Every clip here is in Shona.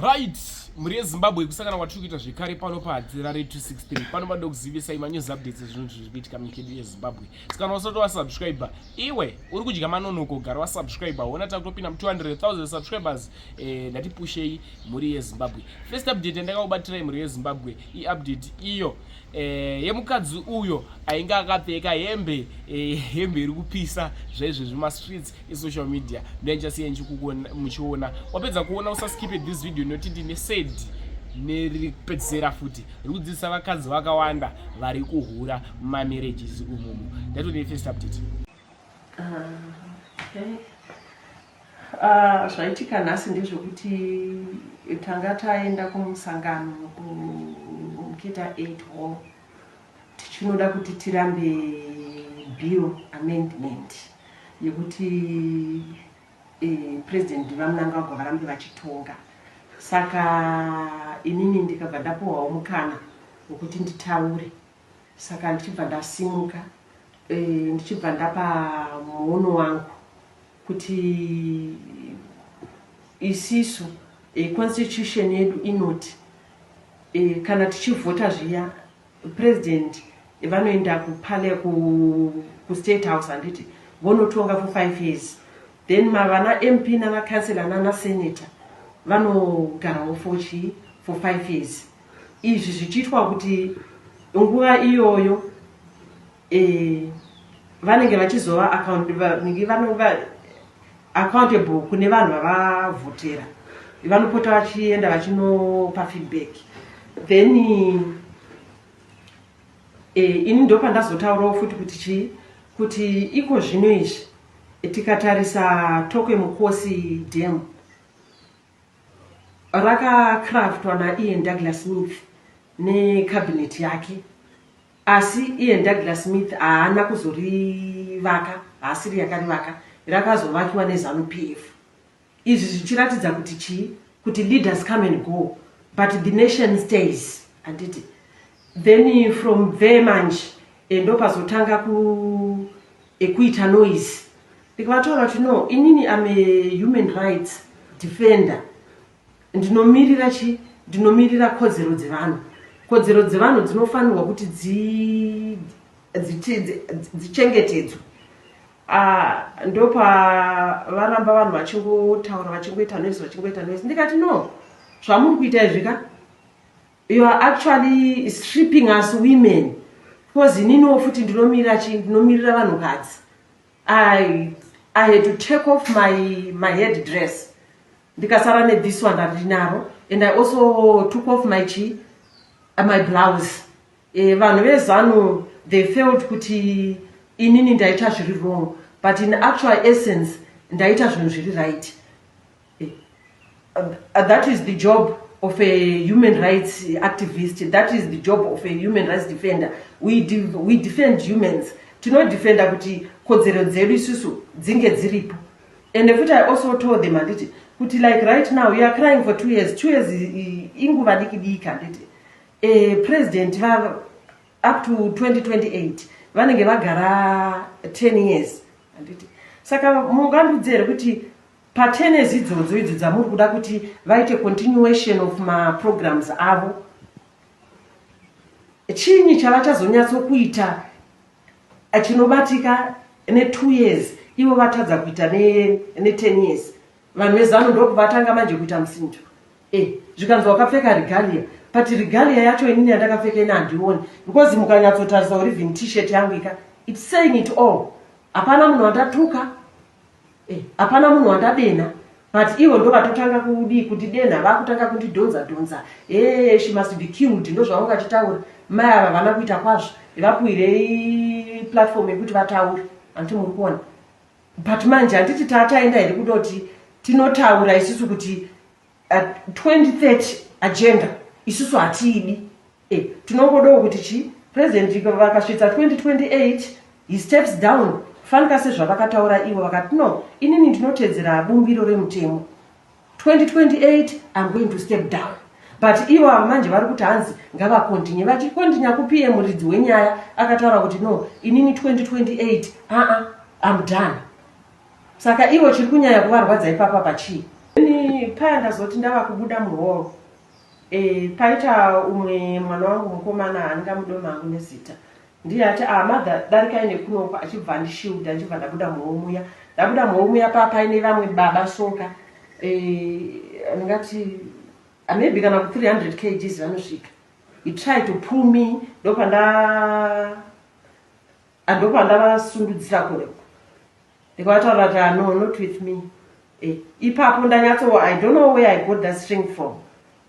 Right, mhuri yeZimbabwe, kusangana kwatiri kuita zvekare pano paHadzira re263 pano panoda kuzivisai manews updates ezvinhu zviri kuitika munyika yedu yeZimbabwe. Saka kana usati wasubscribe, iwe uri kudya manonoko, gara wasubscribe. Ona, takutopinda mu200 000 subscribers. Ndatipushei, mhuri yeZimbabwe. First update yandakakubatirai, mhuri yeZimbabwe, iupdate iyo yemukadzi uyo ainge akapfeka hembe iri kupisa zvaizvezvi mastreets esocial media. Ndandichasiya muchiona. Wapedza kuona, usaskipe this video, nekuti ndine sad neriri kupedzisera futi riri kudzidzisa vakadzi vakawanda vari kuhura mumamarriages umumu. Ndatone first update. Okay. Zvaitika nhasi ndezvekuti tanga taenda kumusangano kuMuketa 8 Hall, tichinoda kuti tirambe bill amendment yekuti President vaMnangagwa varambe vachitonga. Saka inini ndikabva ndapuhwawo mukana wekuti nditaure. Saka ndichibva ndasimuka, ndichibva ndapa muono wangu kuti isisu constitution yedu inoti kana tichivhota zviya, president vanoenda kupale kuState House, handiti, vonotonga for 5 years, then mavana MP navakansela nanasenator vanogarawo for chii, for 5 years. Izvi zvichiitwa kuti nguva iyoyo vanenge vachizova accountable kune vanhu vavavhotera, vanopota vachienda vachinopa feedback. Then ini ndopandazotaurawo futi kuti chii, kuti iko zvino izvi tikatarisa Tokwe Mukosi Dam rakacraftwa naIan Douglas Smith necabinet yake, asi Ian Douglas Smith haana kuzorivaka, haasiri yakarivaka, rakazovakiwa neZANU PF. Izvi zvichiratidza kuti chii, kuti leaders come and go but the nation stays, handiti? Then from there manje ndopazotanga kuita noise. Ndikavataura kuti no, inini am a human rights defender, ndinomirira chi ndinomirira kodzero dzevanhu. Kodzero dzevanhu dzinofanirwa kuti dzichengetedzwe. Ndopa varamba vanhu vachingotaura, vachingoita noise, vachingoita noise. Ndikati no, zvamuri kuita izvi ka, you are actually stripping us women, because ininiwo futi ndinomirira chi ndinomirira vanhukadzi. I had to take off my head dress, ndikasara nethis one randinaro, and I also took off my chi my blouse. Vanhu veZANU, they felt kuti inini ndaita zviri wrong, but in actual essence ndaita zvinhu zviri right. That is the job of a human rights activist, that is the job of a human rights defender. We defend humans, tinodefenda kuti kodzero dzedu isusu dzinge dziripo. And futi I also told them, handiti, kuti like right now you are crying for 2 years. 2 years inguva diki diki, handiti? President va up to 2028 vanenge vagara 10 years, handiti? Saka mungandudze here kuti pa10 years idzodzo idzo dzamuri kuda kuti vaite continuation of maprograms avo, chinyi chavachazonyatsokuita chinobatika ne2 years ivo vatadza kuita ne10 years? Vanhu veZANU ndokuvatanga manje kuita musindo. Zvikanzi wakapfeka regalia, but regalia yacho inini yandakapfeka ina handioni, because mukanyatsotarisa even T-shirt yangu ika, it's saying it all. Hapana munhu wandatuka, hapana munhu wandadena, but ivo ndo vatotanga kudii, kundidena, vakutanga kundidhonza dhonza. E, she must be killed, ndo zvavanga vachitaura. Mai ava vana kuita kwazvo, vapuhirei platform yekuti vataure, handiti muri kuona? But manje handiti taataenda here kudoti tinotaura isusu kuti 2030 agenda isusu hatiidi. Tinongodawo kuti chi president vakasvitsa 2028, he steps down, fanika sezvavakataura ivo. Vakati no, inini ndinotedzera bumbiro remutemo, 2028 I'm going to step down. But ivo ava manje vari kuti hanzi ngavakontinye. Vachikontinya kupiye? Muridzi wenyaya akataura kuti no, inini 2028 aa, I'm done. Saka ivo chiri kunyanya kuvarwadza ipapa pachii? Inini paya ndazoti ndava kubuda muhall e, paita umwe mwana wangu mukomana andingamudoma hangu nezita ndiye ati ah mother darikai nekunoko achibva andishiuda ndichibva ndabuda muhall muya ndabuda muhall muya paa paine vamwe baba soka e, ndingati ah, maybe kana ku 300 kgs vanosvika. He tried to pull me ndopanda ndopandavasundudzira kure uko ndikavataura kuti ah, no not with me eh, ipapo ndanyatso i don't know where i got that string from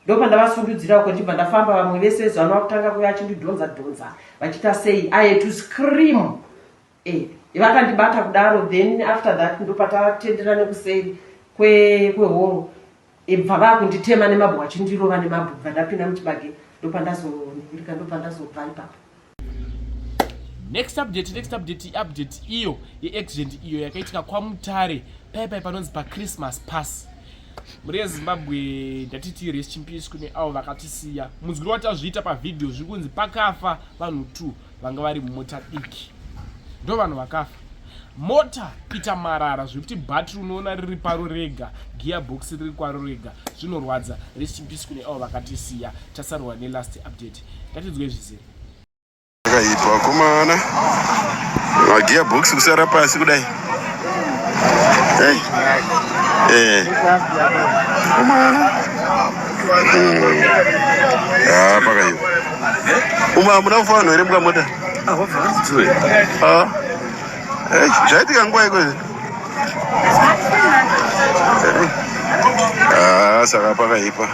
ndopandavasundudzira uko ndibva ndafamba vamwe vese zano vakutanga kuya achindidhonza dhonza vachiita sei i had to scream eh, vakandibata kudaro then after that ndopatatenderana nekuseri kwehoro ibva vakunditema nemabwe achindirova nemabwe bva ndapinda muchibage ndopandazondirika ndopandazobva ipapo. Next update, next update, update iyo yeaccident iyo yakaitika kwaMutare pai pai panonzi paChristmas Pass. Mhuri yeZimbabwe ndatiti rest in peace kune avo vakatisiya. Munzwiro watazviita pavhidhiyo zviri kunzi pakafa vanhu 2 vanga vari mumota diki, ndo vanhu vakafa. Mota ita marara zvekuti bhatiri unoona riri paro rega, gearbox riri kwaro rega, zvinorwadza. Rest in peace kune avo vakatisiya. Tasarwa nelast update, ngatidzwe zvizere. Akaipa vakomana, magearbox kusara pasi kudai. Hey. Eh. Komana. Ah, pakaipa. Uma hamuna kufa vanhu here mukamota? Ah. Eh, zvaitika nguva iko izvi? Ah, saka pakaipa.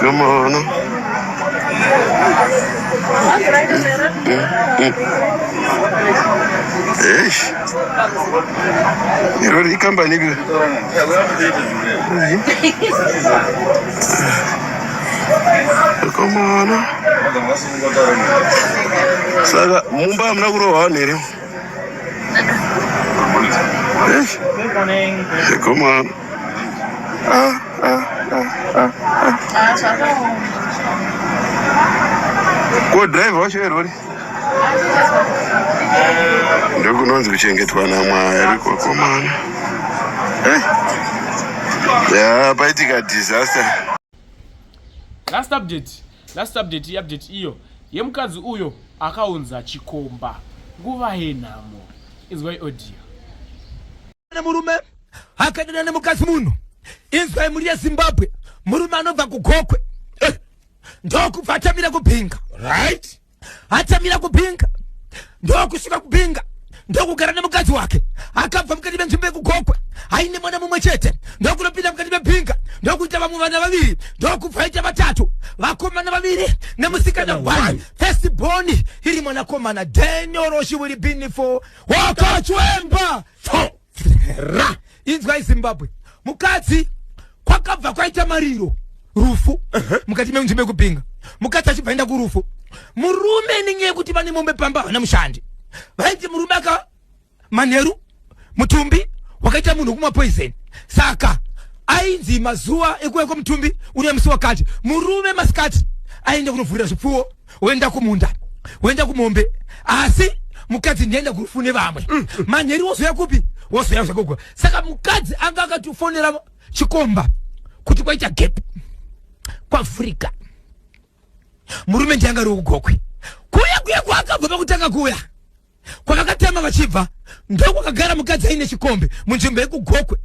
Come on. Eish. Irori ikambani ipi? Come on. Saka mumba hamuna kurohwa vanhu here? Eish. Come on. Ah, ah, ah, ah, ah. Ko driver wacho erori? Ndokunonzi kuchengetwa naMwari kwakomana. Eh. Ya, paitika disaster. Last update, last update, update iyo yemukadzi uyo akaunza chikomba nguva yenhamo. Inzwai audio. Murume akadana nemukadzi munhu inzwai mhuri yeZimbabwe, murume anobva kuGokwe ndokubva atamira kuBhinga, right? Atamira kuBhinga, ndokusvika kuBhinga ndokugara nemukadzi wake. Akabva mukati menzvimbo yekuGokwe aine mwana mumwe chete, ndokunopinda mukati meBhinga ndokuita vamwe vana vaviri, ndokubva aita vatatu, vakomana vaviri nemusikana one. First born iri mwanakomana Daniel Roshiwiri Binifo wakachwemba ra. Inzwai Zimbabwe, mukadzi kwakabva kwaita mariro, rufu mukati menzvimbo yekuBhinga. Mukadzi achibva enda kurufu, murume nenyaya yekuti vane mombe pamba havana mushandi, vaiti murume aka manheru mutumbi wakaita munhu wekumwa poison, saka ainzi mazuva ekuuya kwemutumbi une musi wakati. Murume masikati aenda kunovhurira zvipfuwo, woenda kumunda, woenda kumombe, asi mukadzi ndienda kurufu nevamwe. Manheru wozoya kupi? Wozoya zvakogwa. Saka mukadzi anga akatofonera chikomba kuti kwaita gap, kwavhurika. Murume ndianga ari wekuGokwe kuya kuya kwaakabva pakutanga, kuya kwavakatema vachibva, ndokwakagara mukadzi aine chikombe munzvimbo yekuGokwe.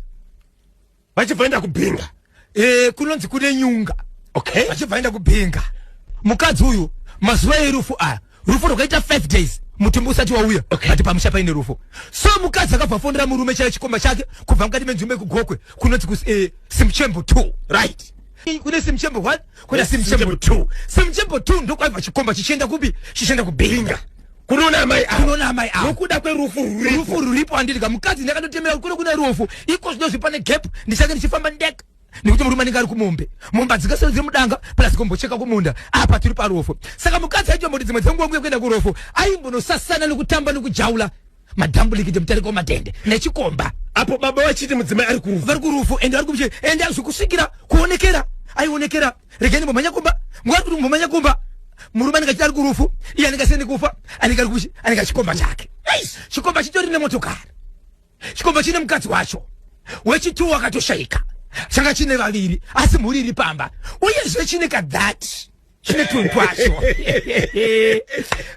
Vachibva enda kuBhinga. E, kunonzi kune nyunga. Okay. Vachibva enda kuBhinga, mukadzi uyu mazuva erufu aya, rufu rwakaita 5 days mutumbi usati wauya. But pamusha paine rufu. So mukadzi akabva afondera murume chaiye chikomba chake kubva mukati menzvimbo yekuGokwe kunonzi Simuchembo 2. Right. Kune Simuchembo 1, kune Simuchembo 2. Simuchembo 2 ndokwaibva chikomba chichienda kupi? Chichienda kuBhinga. Kunoona amai avo. Kunoona amai avo. Nokuda kwerufu ruripo. Rufu ruripo handiti. Mukadzi ndakatotemera kuno kune rufu. Iko zvino pane gap, ndichange ndichifamba ndega. Nekuti murume anenge ari kumombe, mombe hadzingasweri dziri mudanga, plus kumbocheka kumunda, apa tiri parufu. Saka mukadzi aitomboti dzimwe dzenguva nguva kuenda kurufu aimbonosasana nekutamba nekujaula madhambulikiti mutariko matende nechikomba. Apo baba vachiti mudzimai ari kurufu. Vari kurufu ende vari kumushe ende zvikusvikira kuonekera aionekera regeni mbomhanya kumba mwari kuti mbomhanya kumba. Murume anenge achiti ari kurufu, iye anenge asiyeni kufa, anenge ari kumushe, anenge achikomba chake. Eish, chikomba chitori nemotokari, chikomba chine mukadzi wacho. Wechitu wakatoshaika, changa chine vaviri, asi mhuri iri pamba, uyezve chine kadhat, chine tunhu twacho.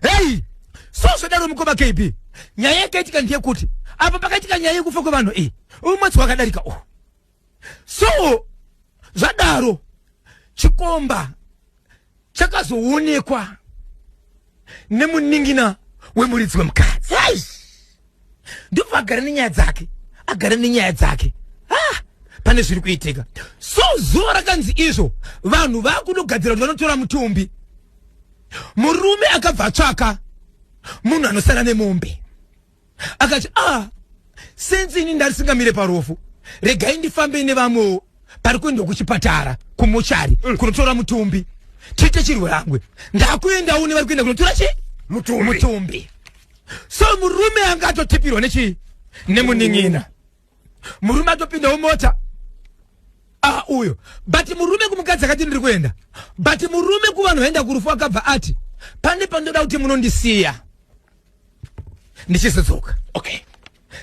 Hei, so zvodaro mukoma KB, nyaya yakaitika ndeyekuti apa pakaitika nyaya yekufa kwevanhu iyi uyu mwedzi wakadarika uhu. So zvadaro chikomba chakazoonekwa nemuningina wemuridzi wemukadzi, ndobva agara nenyaya dzake, agara nenyaya dzake. Ah, pane zviri kuitika. So zuva rakanzi izvo vanhu vakunogadzira kuti vanotora mutumbi, murume akabva atsvaka munhu anosara nemombe, akati, "Ah, since ini ndarisingamire parufu, regai ndifambe nevamwewo pari kuendwa kuchipatara, kumochari, kunotora mutumbi, tiite chirwerangwe. Ndakuendawo nevari kuenda kunotora chi Mutumbi. Mutumbi. So murume anga atotipirwa nechii, nemunin'ina. Murume atopindawo mota, ah, uyo. But murume kumukadzi akati, "Ndiri kuenda." But murume kuvanhu vaenda kurufu akabva ati, "Pane pandoda kuti munondisiya ndichizodzoka."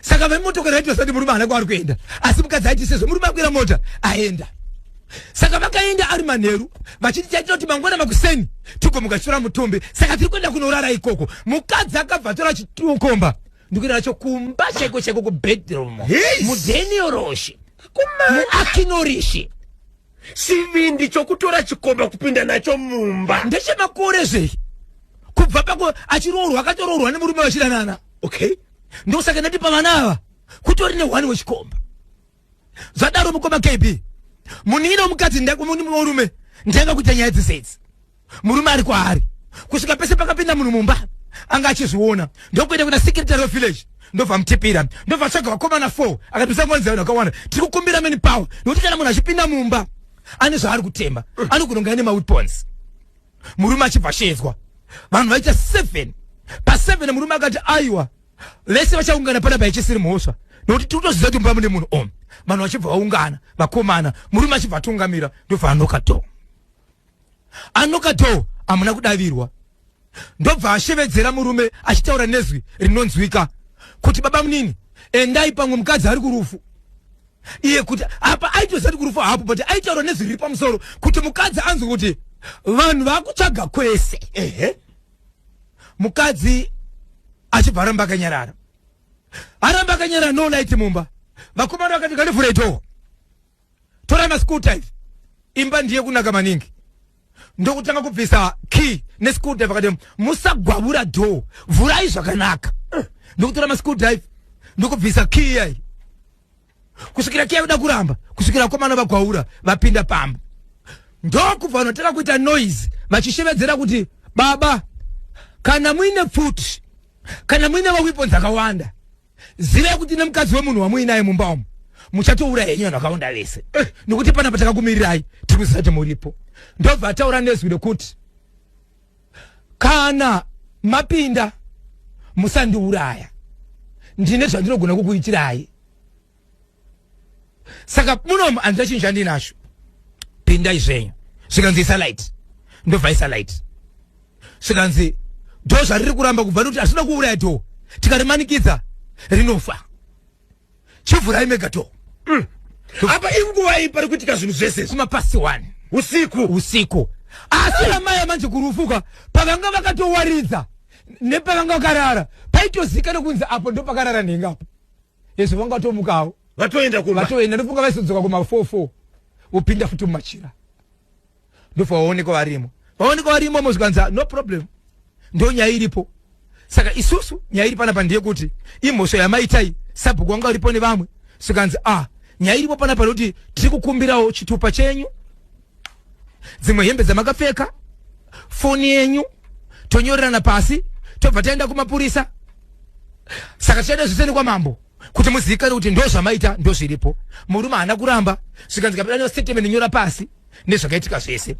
Saka vemotokari vaiti vasati murume haana kwaari kuenda, asi mukadzi aiti sezvo murume akwira mota aenda. Saka vakaenda ari manheru, vachiti chaita kuti mangwana makuseni tigomuka tichitora mutumbi, saka tiri kuenda kunorara ikoko. Mukadzi akabva atora chikomba ndikuenda nacho kumba chaiko chaiko, kubedroom, mudhenioroshi, muakinorishi. Chivindi chokutora chikomba kupinda nacho mumba. Ndechemakore zvei kubva pako achiroorwa, akatoroorwa nemurume vachidanana. Ndosaka ndati pavana ava kutori nehwani wechikomba. Zvadaro mukoma KB, munin'ina womukadzi, murume ndanga kuita nyaya dzese idzi, murume ari kwaari kusvika pese pakapinda munhu mumba anga achizviona. Ndokuenda kuna secretary of village, ndobva mutipira, ndobva tsvaga vakomana 4, akati, "Musangonzi vanhu vakawanda, tiri kukumbira man power, nokuti kana munhu achipinda mumba ane zvaari kutema, anogona kunge ane maweapons." Murume achibva shedzwa, vanhu vaita 7. Pa7 murume akati, "Aiwa, vese vachaungana panapa, ichisiri mhosva, nokuti tiri kutoziva kuti mumba mune munhu om." Vanhu vachibva vaungana, vakomana, murume achibva atungamira, ndobva anoka door. Anoka door, hamuna kudavirwa. Ndobva ashevedzera murume achitaura nezwi rinonzwika kuti, "Baba munini, endai, pamwe mukadzi ari kurufu." Iye kuti apa aitoziva kuti kurufu hapo, but aitaura nezwi riri pamusoro kuti mukadzi anzwe kuti vanhu vakutsvaga kwese. Mukadzi achibva aramba akanyarara, aramba akanyarara. No light mumba. Vakomana vakati, "Ngandivhure door, tora mascrewdriver, imba ndiye kunaka maningi." Ndokutanga kubvisa key nescrewdriver, akati, "Musagwavura door, vhurai zvakanaka." Ndokutora mascrewdriver, ndokubvisa key iyai, kusvikira key yakuda kuramba, kusvikira vakomana vagwaura vapinda pamba. Ndokubva vanotanga kuita noise vachishevedzera kuti, "Baba, kana muine pfuti, kana muine maweapons akawanda, zivai kuti nemukadzi wemunhu wamuinaye mumba umu muchatouraya henyu vanhu vakawanda vese, nokuti panapa takakumirirai, tiri kuziva kuti muripo." Ndobva ataura nezwi rekuti, "Kana mapinda musandiuraya, ndine zvandinogona kukuitirai. Saka munomu handina chinhu chandinacho, pindai zvenyu." Zvikanzi, "Isa light." Ndobva isa light. Zvikanzi, "Door zvariri kuramba kubva nokuti hazvina kuuraya door, tikarimanikidza rinofa, chivhurai mega door." Apa inguva iyi pari kuitika zvinhu zvese izvi? Kumapast 1. Usiku. Usiku. Asi amai manje kurufuka pavanga vakatowaridza nepavanga vakarara paitozikana kunzi apo ndo pakarara nhenga apo. Izvo vanga vatomukawo. Vatoenda kumba. Vatoenda. Ndofunga vaizodzoka kuma 4 4, vopinda futi mumachira, ndobva vaonekwa varimo, vaonekwa varimo mo. Zvikanzi, "No problem, ndo nyaya iripo. Saka isusu nyaya iri panapa ndeyekuti imhosva yamaitai, sabhuku wanga uripo nevamwe." Zvikanzi, "Ah, nyaya iripo panapa nekuti tiri kukumbirawo chitupa chenyu, dzimwe hembe dzamakapfeka, foni yenyu, tonyorerana pasi, tobva taenda kumapurisa. Saka tichaenda zvese nekwamambo kuti muzivikanwe kuti ndo zvamaita, ndo zviripo." Murume haana kuramba. Zvikanzi, "Kapedani statement, nyora pasi nezvakaitika zvese.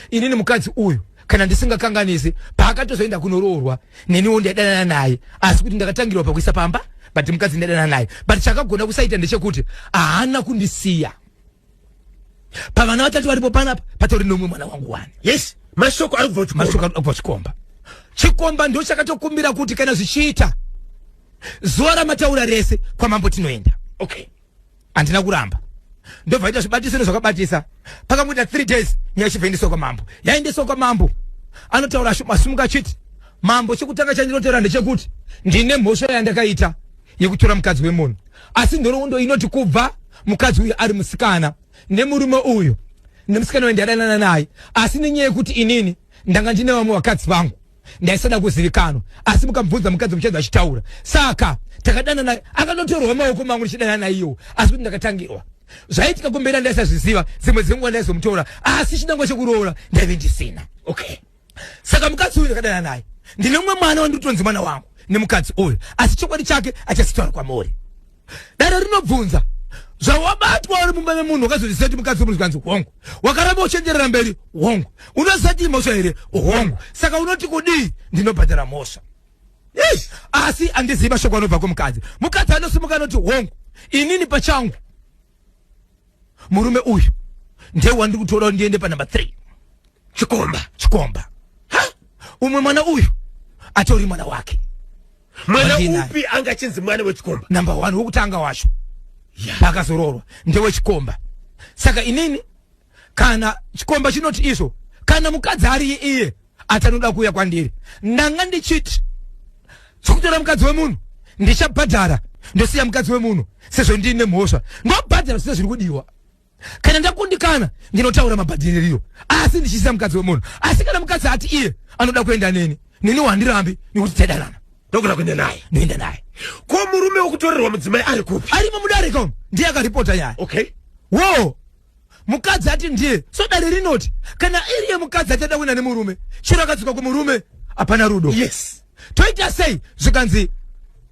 Inini mukadzi uyu, kana ndisingakanganisi, paakatozoenda kunoroorwa neniwo ndaidanana naye, asi kuti ndakatangirwa pakuisa pamba, but mukadzi ndaidanana naye. But chakagona kusaita ndechekuti haana kundisiya. Pavana vatatu varipo panapa patori nomwe mwana wangu wani." Yes, mashoko ari kubva kuchikomba. Mashoko ari kubva chikomba. Chikomba ndo chakatokumbira kuti kana zvichiita, zuva ramataura rese kwamambo tinoenda. Handina kuramba. Ndobva ita zvibatiso nezvakabatisa. Pakangoita 3 days nyaya ichibva endeswa kwamambo. Yaendeswa kwamambo, anotaura masimuka achiti, mambo, chekutanga chandinotaura ndechekuti ndine mhosva yandakaita yekutora mukadzi wemunhu, asi nhoroondo inoti kubva mukadzi uyu ari musikana nemurume uyu nemusikana uyu ndadanana naye, asi nenyaya yekuti inini ndanga ndine vamwe vakadzi vangu ndaisada kuzivikanwa, asi mukamubvunza mukadzi muchanzi achitaura. Saka takadanana, akanotorwa maoko mangu ndichidanana naiyo, asi kuti ndakatangirwa zvaitika kumberi andaisazviziva. Dzimwe dzenguva ndaizomutora, asi chinangwa chekuroora ndaive ndisina. Okay. Saka mukadzi uyu ndakadana naye, ndine mumwe mwana wandiri mwana wangu nemukadzi uyu, asi chokwadi chake achasitaura kwamuri. Dare rinobvunza, zvawabatwa uri mumba memunhu, wakazozviziva kuti mukadzi wemunhu? Zvikanzi hongu. Wakaramba uchenjerera mberi? Hongu. Unoziva kuti mhosva here? Hongu. Saka unoti kudii? Ndinobhadhara mhosva, asi handizivi mashoko anobva kumukadzi. Mukadzi anosimuka anoti, hongu, inini pachangu murume uyu ndewandiri kutora kuti ndiende panumber 3. Chikomba. Chikomba. Umwe mwana uyu atori mwana wake. Mwana Wandinaye. upi anga achinzi mwana wechikomba? Number 1 wokutanga wacho paakazoroorwa ndewechikomba. Saka inini kana chikomba chinoti izvo, kana mukadzi ari iye ati anoda kuuya kwandiri, ndanga ndichiti chikutora mukadzi wemunhu ndichabhadhara, ndosiya mukadzi wemunhu sezvo ndiine mhosva, ndobhadhara zvise zviri kudiwa. Kana ndakundikana ndinotaura mabhadhaririro, asi ndichisiya mukadzi wemunhu. Asi kana mukadzi ati iye anoda kuenda neni, neni handirambi nekuti taidanana. Ndogona kuenda naye. Ndoenda naye. Ko murume wekutorerwa mudzimai ari kupi? Arimo mudare kamu, ndiye akaripota nyaya. Okay. Wo mukadzi ati ndiye. So dare rinoti kana iriye mukadzi achada kuenda nemurume, chero akadzoka kumurume hapana rudo. Toita sei? Zvikanzi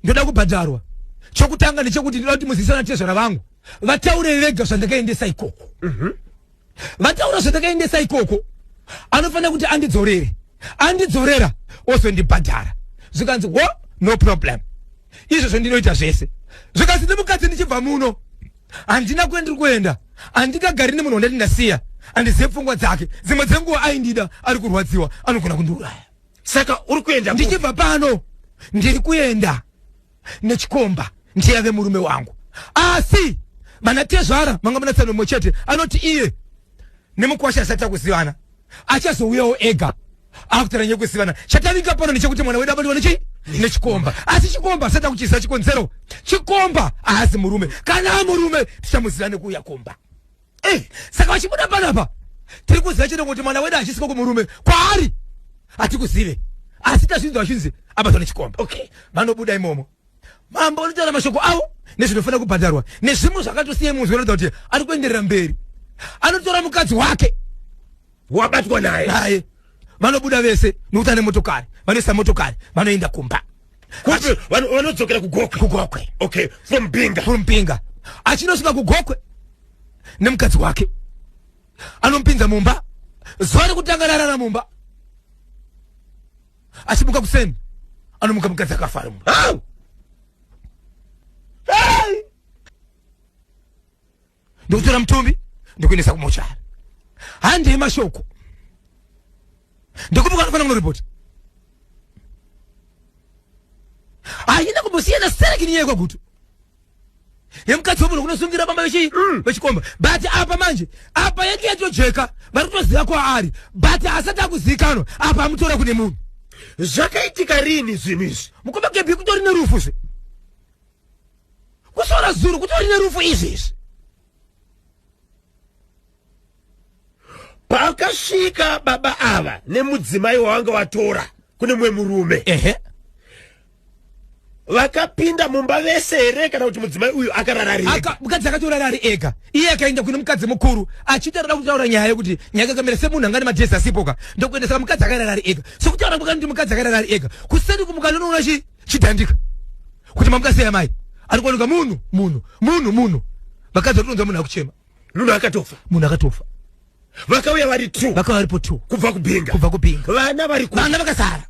ndoda kubhadharwa. Chokutanga ndechekuti ndoda kuti muzisana tezvara vangu vataure vega zvandakaendesa ikoko. Vataura zvandakaendesa ikoko, anofanira kuti andidzorere, andidzorera ozondibhadhara. Zvikanzi wo, no problem, izvozvo ndinoita zvese. Zvikanzi nemukadzi, ndichibva muno handina kwendiri kuenda, handingagari nemunhu wandati ndasiya, handizive pfungwa dzake, dzimwe dzenguva aindida, ari kurwadziwa, anogona kundiuraya. Saka uri kuenda kupi? Ndichibva pano ndiri kuenda nechikomba, ndiyave murume wangu, asi vana tezvara manga muna tsano mumwe chete anoti iye nemukwasha asati akuzivana, achazouyawo ega akutaura nyekuzivana. Chatavinga pano ndechekuti mwana wedu abatwa nechi nechikomba, asi chikomba asati akuchiziva chikonzero. Chikomba haasi murume, kana amurume tichamuziva nekuuya kumba. Saka vachibuda panapa tiri kuziva chete kuti mwana wedu achisiko kumurume kwaari hatikuzive, asi tazvinzwa vachinzi abatwa nechikomba. Vanobuda imomo, mambo vanotaura mashoko avo nezvinofanira kubhadharwa nezvimwe zvakatosiya munzwi unoratidza kuti ari kuenderera mberi. Anotora mukadzi wake wabatwa naye. Naye vanobuda vese nekuti ane motokari, vanoisa motokari, vanoenda kumba. Kupi? Vanodzokera kuGokwe? KuGokwe. Okay, from Binga. From Binga. Achinosvika kuGokwe nemukadzi wake, anomupinza mumba. Zuva rekutanga rarara mumba, achimuka kuseni anomuka mukadzi akafara mumba. Au! Hey! Ndokutora mutumbi ndokuendesa kumochari. Handei mashoko, ndokumuka anofanira kunoripota. Haina kumbosiyana sereki nenyaya yekwaGutu yemukadzi wemunhu kunosungira bamba vechikomba, but apa manje apa yenge yatojeka, vari kutoziva kwaari, but asati akuzivikanwa. Apa amutora kune munhu. Zvakaitika rini zvinhu izvi? Mukoma Kebi, kutori nerufu zve, kusora zuru kutori nerufu izvezvi. Pakasvika baba ava nemudzimai wavanga vatora kune mumwe murume, ehe vakapinda mumba vese here, kana kuti mudzimai uyu akarara ari ega? Mukadzi akatorara ari ega, iye akaenda kune mukadzi mukuru achiita rada kutaura nyaya yekuti nyaya yakamira semunhu anga nemadhezi asipoka, ndokuendesa mukadzi akarara ari ega. Sokutaura kwakati mukadzi akarara ari ega, kuseni kumuka nonoona chidhandika kuti mamukasei amai, ari kuoneka munhu munhu munhu munhu, vakadzi vari kutonzwa munhu akuchema. Munhu akatofa. Munhu akatofa. Vakauya vari two? Vakauya varipo two. Kubva kuBinga? Kubva kuBinga. Vana vari ku Vana vakasara.